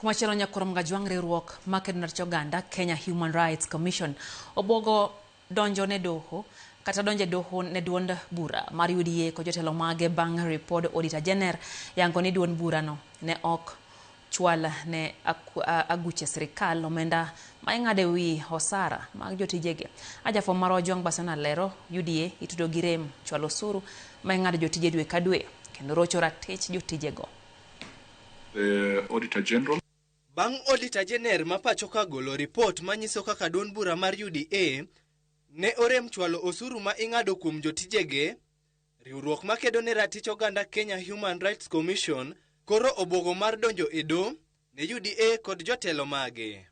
Kumachielo nyakwar Mgajwang' riwruok makedo ne ratich oganda Kenya Human Rights Commission obwogo donjo ne doho kata donjo e doho ne duond bura mar UDA kod jotelo mage bang' ripod Auditor General yango ni duond burano ne ok chwal ne aguche sirikal omenda ma ing'ado e wi osara mag jotijegi. Ajafwambo marwa Ojwang' Barcelona lero UDA itudo gi rem chwalo osuru ma ing'ado jotije dwe ka dwe kendo rocho ratich jotijego. The Auditor General. Bang' Auditor General ma pacho ka golo ripot manyiso kaka duond bura mar UDA ne orem chwalo osuru ma ing'ado kuom jotijege, riwruok makedo ne ratich oganda Kenya Human Rights Commission koro obwogo mar donjo e doho ne UDA kod jotelo mage.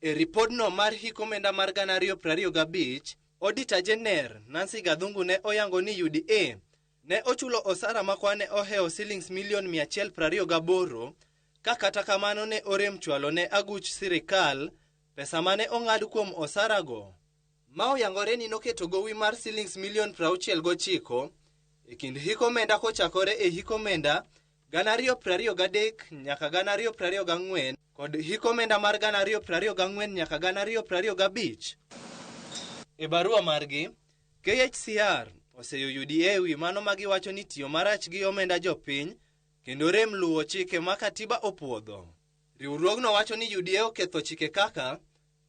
E ripodno mar hik omenda mar 2025, Auditor General Nancy Gathungu ne oyango ni UDA ne ochulo osara ma kwane ohewo silings milion 128 ka kata kamano ne orem chwalo ne aguch sirikal pesa mane ong'ad kuom osarago. Ma oyangore ni noketo gowi mar silings milion 69 e kind hik omenda kochakore e hik omenda 2023 nyaka 2024 kod hik omenda mar 2024 nyaka 2025. E barua margi, KHCR oseyo UDA wi mano ma giwacho ni tiyo marach gi omenda jopiny kendo rem luwo chike ma katiba opuodho. Riwruogno wacho ni UDA oketho chike kaka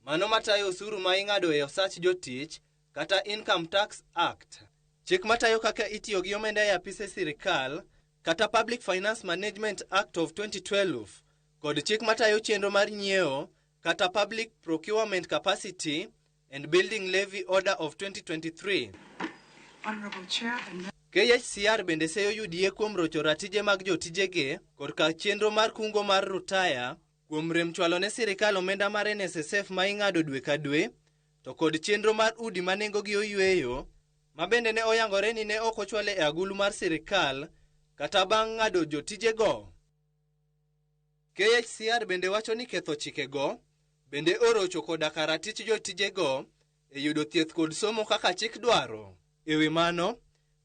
mano matayo osuru ma ing'ado e osach jotich kata Income Tax Act, chik matayo kaka itiyo gi omenda e apise sirikal kata Public Finance Management Act of 2012 kod chik matayo chenro mar nyiewo kata Public Procurement Capacity and Building Levy Order of 2023. Honorable Chair and KHCR bende seyo UDA kuom rocho ratije mag jotijege korka chenro mar kungo mar rutaya kuom rem chwalo ne sirikal omenda mar NSSF ma ing'ado dwe ka dwe to kod chenro mar udi ma nengogi oyweyo ma bende ne oyangore ni ne ok ochwale e agulu mar sirikal kata bang' ng'ado jotijego. KHCR bende wacho ni ketho chikego bende orocho koda ka ratich jotijego e yudo thieth kod somo kaka chik dwaro. E wi mano,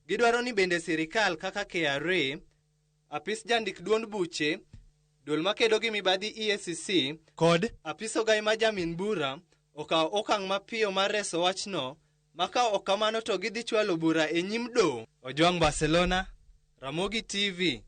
gidwaro ni bende sirikal kaka KRA, apis jandik duond buche, duol makedo gi mibadhi EACC kod apis ogai ma jamin bura okaw okang' mapiyo mar reso wachno ma ka ok kamano to gidhi chwalo bura e nyim doho. Ojwang' Barcelona, Ramogi TV.